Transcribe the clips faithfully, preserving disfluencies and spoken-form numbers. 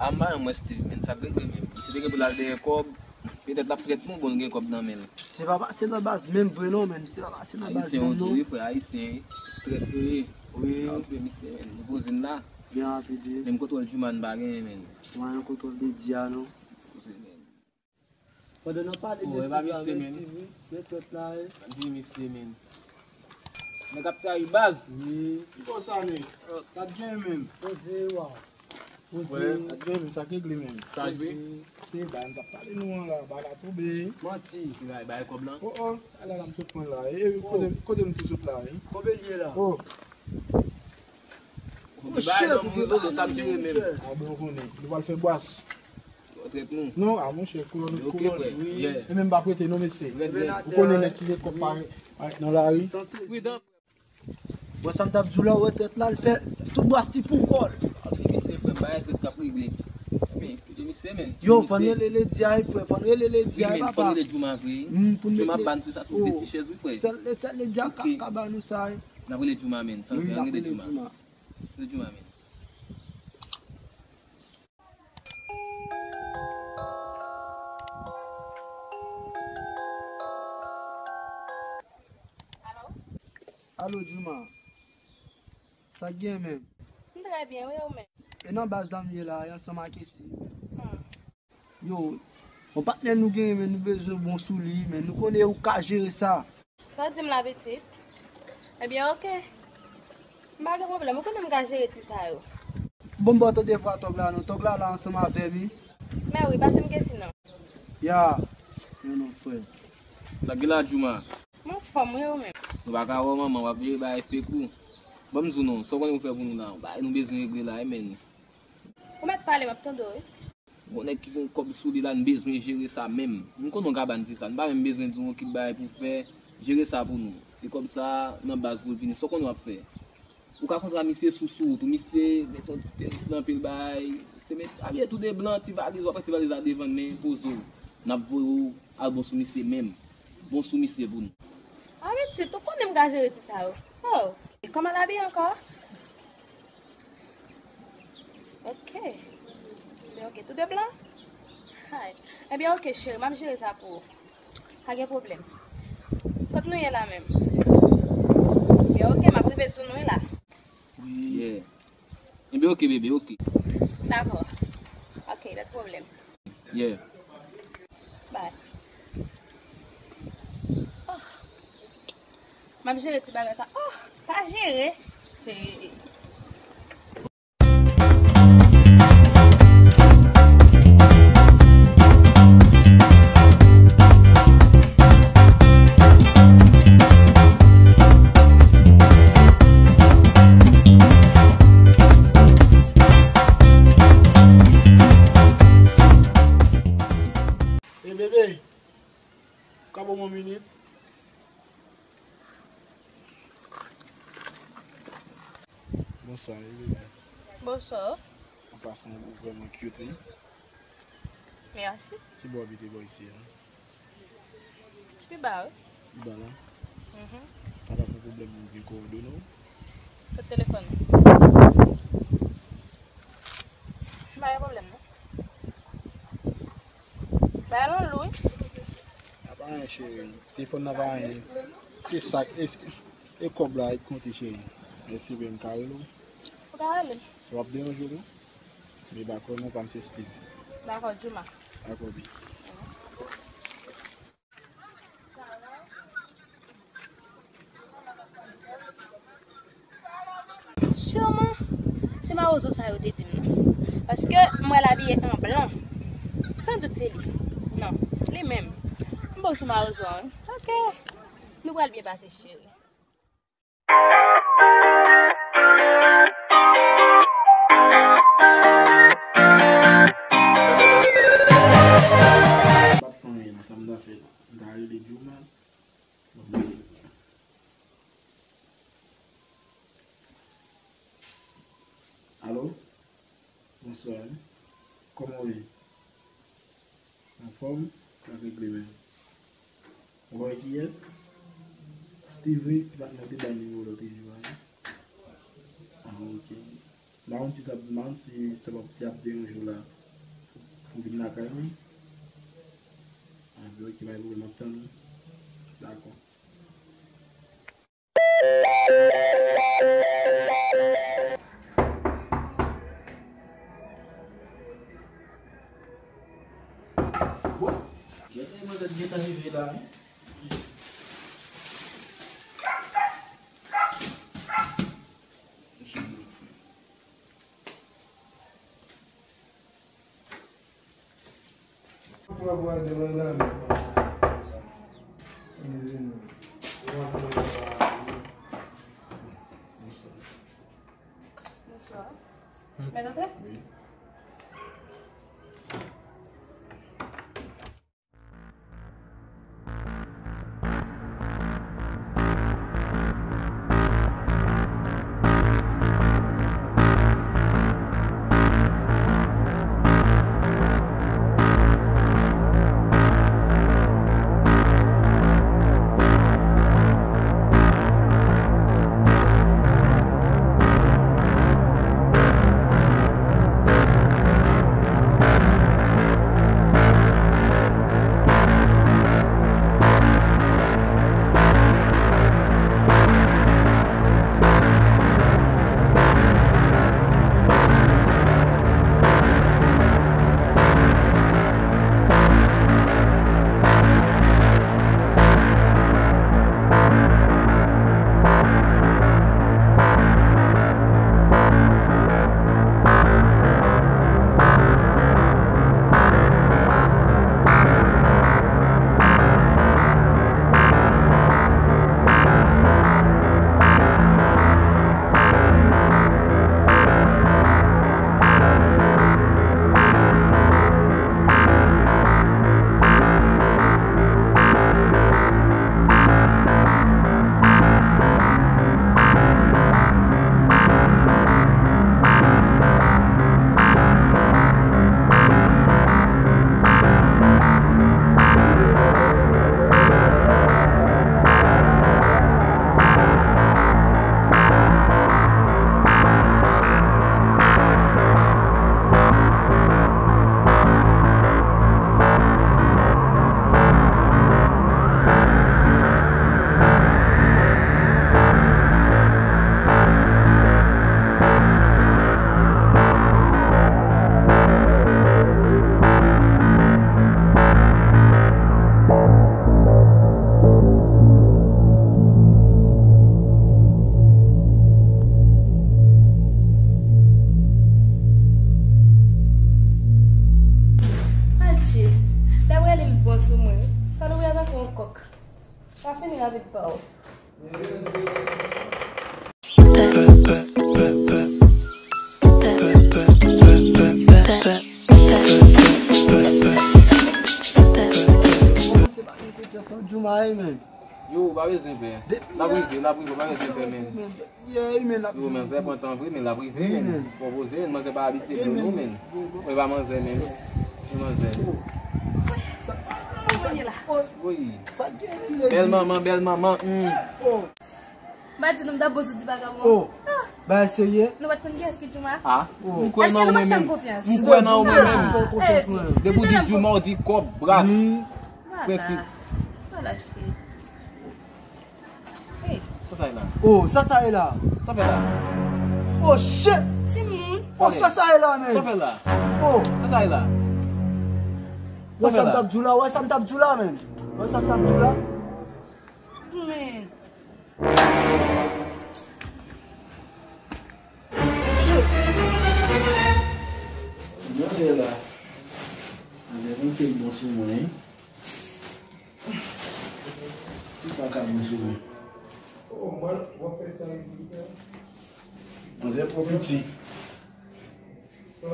A m pa janm wè Steve, menn, sa k regle menm. Misye te gen pou l al dèyè kòb, petèt l ap trèt nou, bon, l gen kòb nan men l. Se pa pase nan baz menm vre non, menn. Se pa pase nan baz menm non. Ayisyen, ou di wi, frè, ayisyen, trèt yo ye. Wi. N a okipe misye, menn. Nou poze n la. Byen rapid, wi. Menm kontwòl Djouman pa genyen, menn. Mwen, yon kontwòl de di a non. Poze, menn. Pandan n ap pale de Steve la, men Steve, wi, men twèt la, wi. M ap di misye, menn. Nèg ap trayi baz. Wi. Ki bò sa, nèg? Sa t gen menm. Poze, wa. Poze. Sa t gen menm, sa k regle menm. Sa jwe. Se ba n t ap pale nou an la, ba la tonbe. Manti. Ki bay, bay kòb lan? Oh, oh, ala la m sot pran la. E, kote, kote m te sot la, wi? Konbyen l ye la? Oh. Monchè, bay nan mouzo, sa ap jere menm. A bon, konnen. Nou pral fè bwas. Yo trèt nou. Non, a monchè, koulòl, koulòl. Wi. E menm pa prete non, mesye. Ou konnen nèg ki gen kòb parèt nan lari. Pridan. Bon, sa m t ap di w la, ou wè trèt la, l fè tout bwas li pou kò l. Ap di misye, frè m, bay trèt k ap regle. Epi, kite misye, menn. Yo, fò n rele Lady a, frè, fò n rele Lady a, papa. Wi, menn, fò n rele Djouma vre. Djouma ap ba n ti sa sou de ti chèz, wi, frè. Sèl, sèl Lady a ka, ka ba nou sa, wi. N ap rele Djouma, menn. Sa n ap fè, ann rele Djouma. Rele Djouma, menn. Alo, Djouma. Sa k gen menm? M trè byen, wi, ou menm? E nan baz la m ye la, e ansanm ak Esi. Hmm. Yo, yon patnè nou genyen, men nou bezwen bon sou li, men nou konnen ou ka jere sa. Sa w di m la, pitit? Ebyen, oke. M pa gen pwoblèm, ou konnen m ka jere ti sa yo. Bon, m ba w tande vwa tòg la non, tòg la la ansanm avè m, wi. Mè wi, pase m Kesi non. Ya, non, non, frè. Sa k gen la, Djouma? M anfòm, wi, ou menm? Nou pa ka wè w, manman, w ap jere bagay fek ou. Ban m di w non, sa w konnen pou fè pou nou la, bagay nou bezwen regle la, wi, menn. Ou mèt pale, m ap tande w, wi. Gon nèg ki gon kòb sou li la, n bezwen jere sa menm. M konnen w ka ba n ti sa. N pa menm bezwen di w yon kit bagay pou fè. Jere sa pou nou. Ti kòb sa, nan baz pou l vini. Sa w konnen w ap fè? Ou ka kontre ak misye sou, sou wout ou. Misye mete yon ti tenis nan pye l bay. Se met, abiye tou de blan, ti valiz, w ap pran ti valiz la devan l, men poze w. N ap voye w al bon sou misye menm. Bon sou misye pou nou. Arete, ou konnen m ka jere ti sa yo. Oh, e kòman l abiye ankò? Ok. Ebyen, ok, tou de blan? Hay. Ebyen, ok, cheri, m ap jere sa pou ou. Pa gen pwoblèm. Kot nou ye la menm? Ebyen, ok, m ap rive sou nou wi la. Wi. Yeah. Ebyen, ok, bebe, ok. Dakò. Ok, pa t pwoblèm. Yeah. Bye. Oh. M ap jere ti bagay sa. Oh, pa jere. Hey. Hey, bebe. Ka ban m yon minit? Bonswa, wi, bebe. Bonswa. An pasan, ou vrèman cute, wi. Mèsi. Ki bò w abite bò isi a? Pi ba, wi. Pi ba la? Mhm. Sa pa pou pwoblèm pou m gen kowòdone w? Kot telefòn ou? M pa gen pwoblèm, non. Bay lan lou, wi. A pa anyen, cheri. Telefòn nan pa anyen. Se sa k, e, e kòb la, e konte, cheri. Mèsi, bebe, m ka rele w? Ou ka rele m. Sa p ap deranje w, non? Men dakò, non pa m se Steve. Dakò, Djouma. Dakò, bebe. Siman, se mawozo sa yo te di m nan. Paske m wè l abiye an blan. San dout se li. Non, li menm. M bon sou mawozo an, wi. Ok. Nou pral byen pase, cheri. M p ap fè anyen non, sa m ta fè, m ta rele Djouma. Alo? Bonswa. Kòman w ye? Anfòm? Sa k regle menm? Ou pa wè kiyès? Steve wi, ti patnè w te bay nimewo lòt jou a wi. Ah, ok. M pa konn si sa, m pa konn si sa p ap, si ap deranje w la pou m vin lakay ou. Anben, ok, pa gen pwoblèm, m ap tann ou. Dakò. Gade manzè gentan rive la, wi. Bonswa. Mèt antre? Wi. Adje, Dabwè li bon sou mwen wi. Sa Dabwè a tankou yon kòk. Sa fini rapid pa w. Yo, pa bezwen pè. N ap rive, n ap rive, pa bezwen pè, men. Yo, men, zè pran tan vre, men l ap rive, men. Fò poze, men manzè pa abitye dlo, non, men. Mwen pa manzè, men. Mwen manzè. Wi. Bèl manman, bèl manman. Hmm. M pa di nou m ta bozo di bagay mwen. Oh. Bagay serye? Nou pa t konn kiyès ki Jouma? Ah. M kwè nan ou mwen menm. M kwè nan ou mwen menm. Depi w di Jouma, ou di kòb, bras. Prensip. Sa sa ye la? Oh, sa sa ye la? Sa fè la? Oh, shit! Timoun! Oh, sa sa ye la, men? Sa fè la? Oh. Sa sa ye la? Wè sa m t ap di w la, wè sa m t ap di w la, men. Wè sa m t ap di w la. Men. Shit! Manzè la. Manzè, manzè bon sou mwen, wi. Kisa w ka di m sou mwen? Manzè twò piti. Lè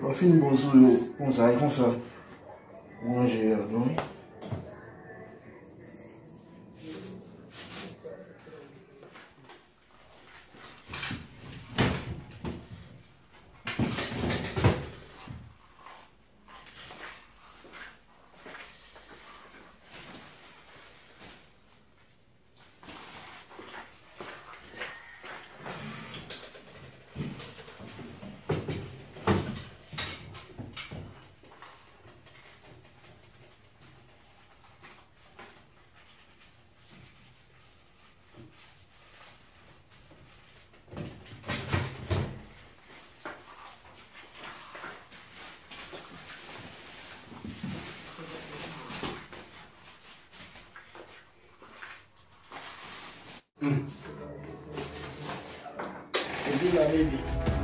w fin bon sou yo konsa, e konsa ou ranje a tou, wi. Epi la, baby.